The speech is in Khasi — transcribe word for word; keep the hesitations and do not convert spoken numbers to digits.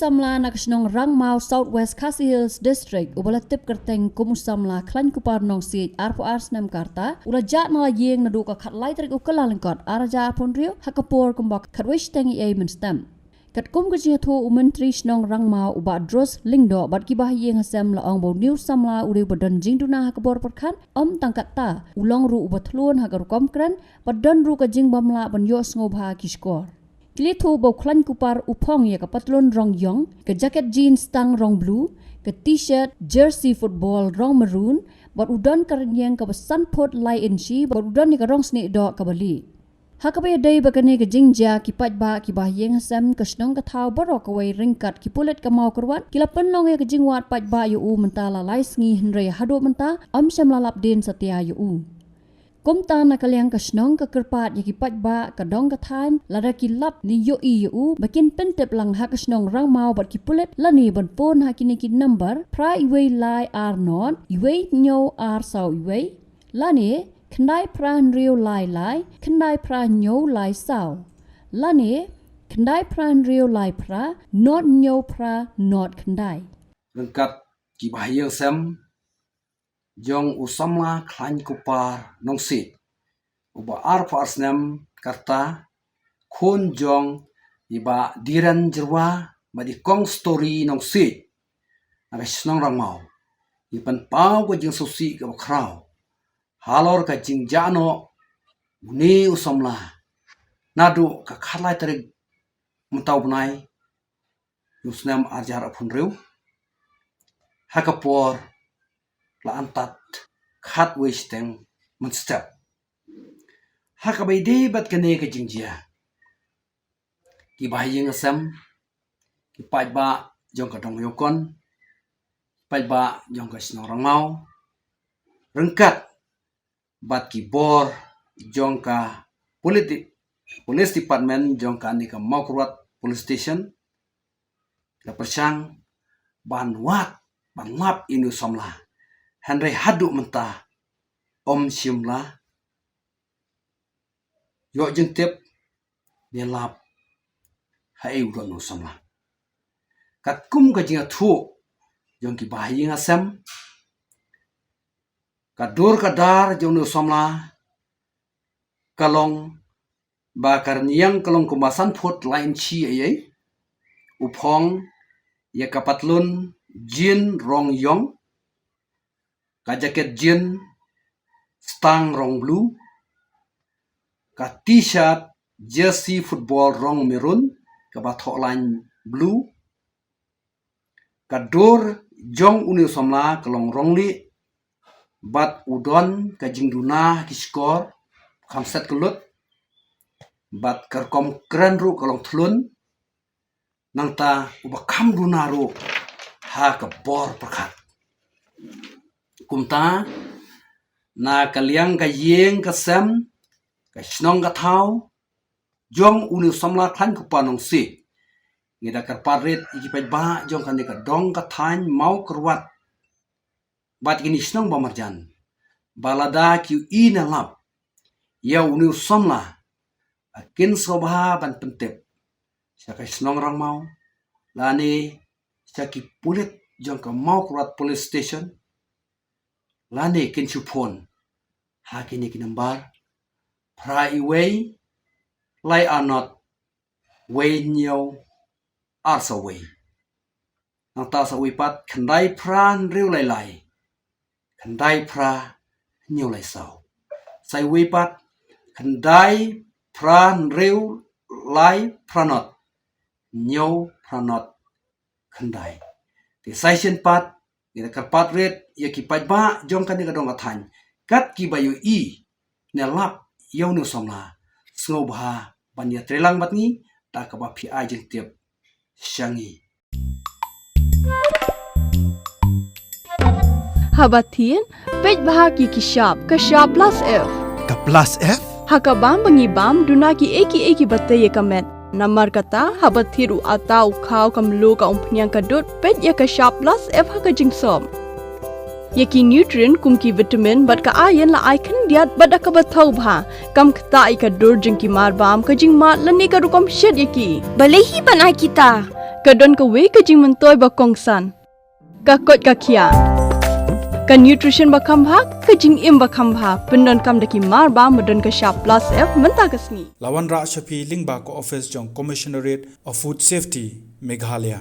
samla na ka shnong Rangmaw, South West Khasi Hills District, uba la tip kyrteng kum u samla Khlaiñ Kupar Nongsiej, arphew ar snem ka rta, u la jah na la ïing naduh ka khatlai tarik u Kyllalyngkot, ar hajar arphew hynriew, ha ka por kumba khatwei shiteng eiei mynstep. Katkum ka jingïathuh u Myntri Shnong Rangmaw u Bah Drus Lyngdoh bad ki bahaïing hasem la ong ba une u samla u dei uba don jingduna ha ka bor pyrkhat, ym tang katta, u long ruh uba thlun ha ka rukom kren, bad don ruh ka jingbymlah ban ïoh sngewbha ki shkor. Ki la ïathuh ba u Khlaiñ Kupar u phong ïa ka patlun rong ïong, ka jaket jeans tang rong blue, ka t-shirt, jersey football rong maroon, bad u don ka rynïeng kaba san phut lai inshi, bad u don ïa ka rong snieh doh kaba lieh. Ha kaba ïadei bad kane ka jingjia, ki paidbah, ki bahaïing hasem, ka shnong ka thaw baroh kawei ryngkat ki pulit ka Mawkyrwat ki la pynlong ïa ka jingwad paidbah ïa u mynta la lai sngi, hynrei haduh mynta ym shym la lap dien satia ïa u. Kumta na ka liang ka shnong ka kyrpad ïa ki paidbah, ka dong ka thaiñ, lada ki lap ne ïohi ïa u, ba kin pyntip lang ha ka shnong Rangmaw bad ki pulit, lane ban phone ha kine ki number: phra wei lai ar nod, wei hynñiew ar saw wei, lane khyndai phra hynriew lai lai, khyndai phra hynñiew lai saw, lane khyndai phra hynriew lai phra, nod hynñiew phra, nod khyndai. Ryngkat ki bahaïing hasem jong u samla Khlaiñ Kupar Nongsiej, uba arphew ar snem ka rta, khun jong i Bah Diren Jyrwa bad i Kong Story Nongsiej, na ka shnong Rangmaw, ngi pynpaw ka jingsngewsih kaba khraw halor ka jingjia noh une u samla naduh ka khatlai tarik mynta u bnai, u snem ar hajar arphew hynriew, ha ka por la antad khatwei shiteng mynstep. Ha kaba ïadei bad kane ka jingjia, ki bahaïing hasem, ki paidbah jong ka dong Ïewkon, paidbah jong ka shnong Rangmaw, ryngkat bad ki bor jong ka politi-, police department jong kane ka Mawkyrwat Police Station, la pyrshang ban wad, ban lap ïa une u samla, hynrei haduh mynta ym shym la ïoh jingtip ne lap haei u don une u samla. Katkum ka jingïathuh jong ki bahaïing hasem, ka dur ka dar jong une u samla ka long ba ka rynïeng ka long kumba san phut lai inshi eiei, u phong ïa ka patlun jean rong ïong, ka jaket jean stang rong blue, ka t-shirt, jersey football rong maroon kaba thoh lain blue. Ka dur jong une u samla ka long rong lieh, bad u don ka jingduna ki shkor kham set kyllut, bad ka rukom kren ruh ka long thlun, nangta uba kham duna ruh ha ka bor pyrkhat. Kumta, na ka liang ka ïing ka sem, ka shnong ka thaw jong une u samla Khlaiñ Kupar Nongsiej, ngi da kyrpad rit ïa ki paidbah jong kane ka dong ka thaiñ Mawkyrwat bad kine ki shnong ba marjan, ba lada ki ïohi ne lap ïa une u samla, ba kin sngewbha ban pyntip sha ka shnong Rangmaw, lane sha ki pulit jong ka Mawkyrwat Police Station, lane kin shu phone ha kine ki nambar: phra wei lai ar nod, wei hynñiew ar saw wei. Nangta sa wei pat: khyndai phra hynriew lai lai, khyndai phra hynñiew lai saw. Sa wei pat: khyndai phra hynriew lai phra nod, hynñiew phra nod khyndai. Te sa shisien pat, ngi da kyrpad rit ïa ki paidbah jong kane ka dong ka thaiñ, kat kiba ïohi ne lap ïa une u samla, sngewbha ban ïatreilang bad ngi da kaba phi ai jingtip sha ngi. Haba thied, peit bha ki ki shap, ka shap plus F. Ka plus F? Ha ka bam ba ngi bam, duna kiei kiei kiba tei ïa ka met. Namar kata, haba thied u atta, u khaw, ka mluh, ka umphniang, ka dud, peit ïa ka shap plus F ha ka jingsop. Ïa ki nutrient kum ki vitamin bad ka iron la ai khyndiat bad da kaba thaw bha. Kam ktah ïa ka dur jong ki marbam, ka jingmad lane ka rukom shet ïa ki. Balei hi ban ai kita? Ka don kawei ka jingmyntoi ba kongsan. Ka koit ka khiah. Ka nutrition ba kham bha, ka jingim ba kham bha. Pyndonkam da ki mar ba ma don ka shap plus F mynta ka sngi. La wanrah sha phi lyngba ka office jong Commissionerate of Food Safety, Meghalaya.